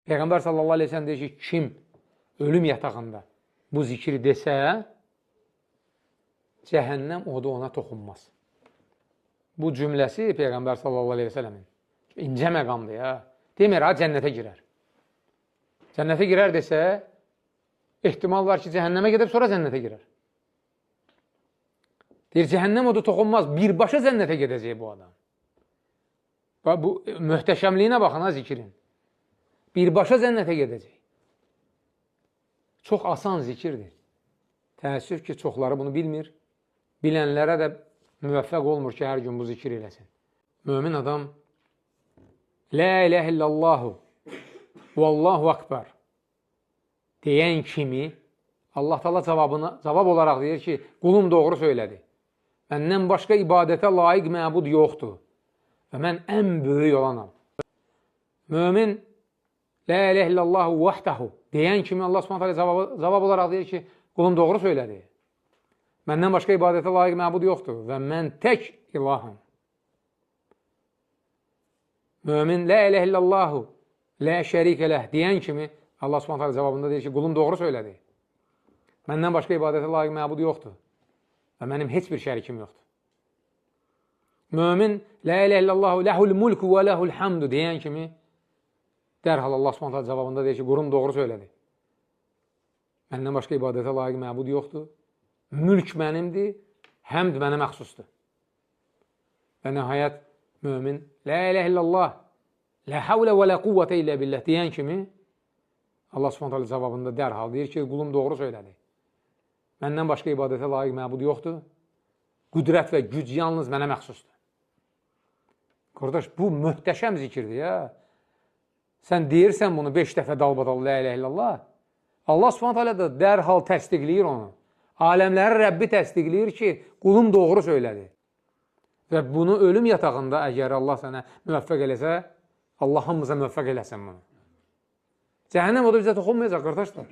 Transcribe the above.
Peyğəmbər sallallahu aleyhi ve sellem deyir ki, kim ölüm yatağında bu zikri desə, cəhənnəm odu ona toxunmaz. Bu cümləsi Peyğəmbər sallallahu aleyhi ve sellemin incə məqamdır ya. Demir, ha, cənnətə girər. Cənnətə girər desə, ehtimal var ki, cəhənnəmə gedib sonra cənnətə girər. Deyir, cəhənnəm odu toxunmaz, birbaşa cənnətə gedəcək bu adam. Bu möhtəşəmliyinə baxın ha zikrin. Birbaşa cənnətə gedəcək. Çox asan zikirdir. Təəssüf ki, çoxları bunu bilmir. Bilənlərə də müvəffəq olmur ki, hər gün bu zikir eləsin. Mömin adam La ilahe illallahu vallahu akbar deyən kimi Allah Teala cavab olaraq deyir ki, qulum doğru söylədi. Məndən başqa ibadətə layiq məbud yoxdur və mən ən böyük olanam. Mömin La ilahe illallahu vahdahu deyən kimi Allah Subhanahu taala cavab olaraq deyir ki, qulum doğru söylədi. Məndən başqa ibadətə layiq məbud yoxdur və mən tək ilahım. Mömin La ilahe illallahu la şərikə ləh deyən kimi Allah Subhanahu taala cavabında deyir ki, qulum doğru söylədi. Məndən başqa ibadətə layiq məbud yoxdur və mənim heç bir şərikim yoxdur. Mömin La ilahe illallahu ləhul mulku və ləhul hamdu deyən kimi dərhal Allah Subhanahu taala cavabında deyir ki, qulum doğru söylədi. Məndən başqa ibadətə layiq məbud yoxdur. Mülk mənimdir, həmd mənə məxsusdur. Və nəhayət mömin La ilahe illallah, la havlə və la quvvətə illə billah deyən kimi Allah Subhanahu taala cavabında dərhal deyir ki, qulum doğru söylədi. Məndən başqa ibadətə layiq məbud yoxdur. Qüdrət və güc yalnız mənə məxsusdur. Qardaş, bu möhtəşəm zikirdir ya. Sən deyirsən bunu 5 dəfə dalbadal la ilahe illallah. Allah Subhanahu taala da dərhal təsdiqləyir onu. Aləmlərin Rəbbi təsdiqləyir ki, qulum doğru söylədi. Və bunu ölüm yatağında əgər Allah sənə müvəffəq eləsə, Allah hamımıza müvəffəq eləsin bunu. Cəhənnəm odu bizə toxunmayacaq, qardaşlar.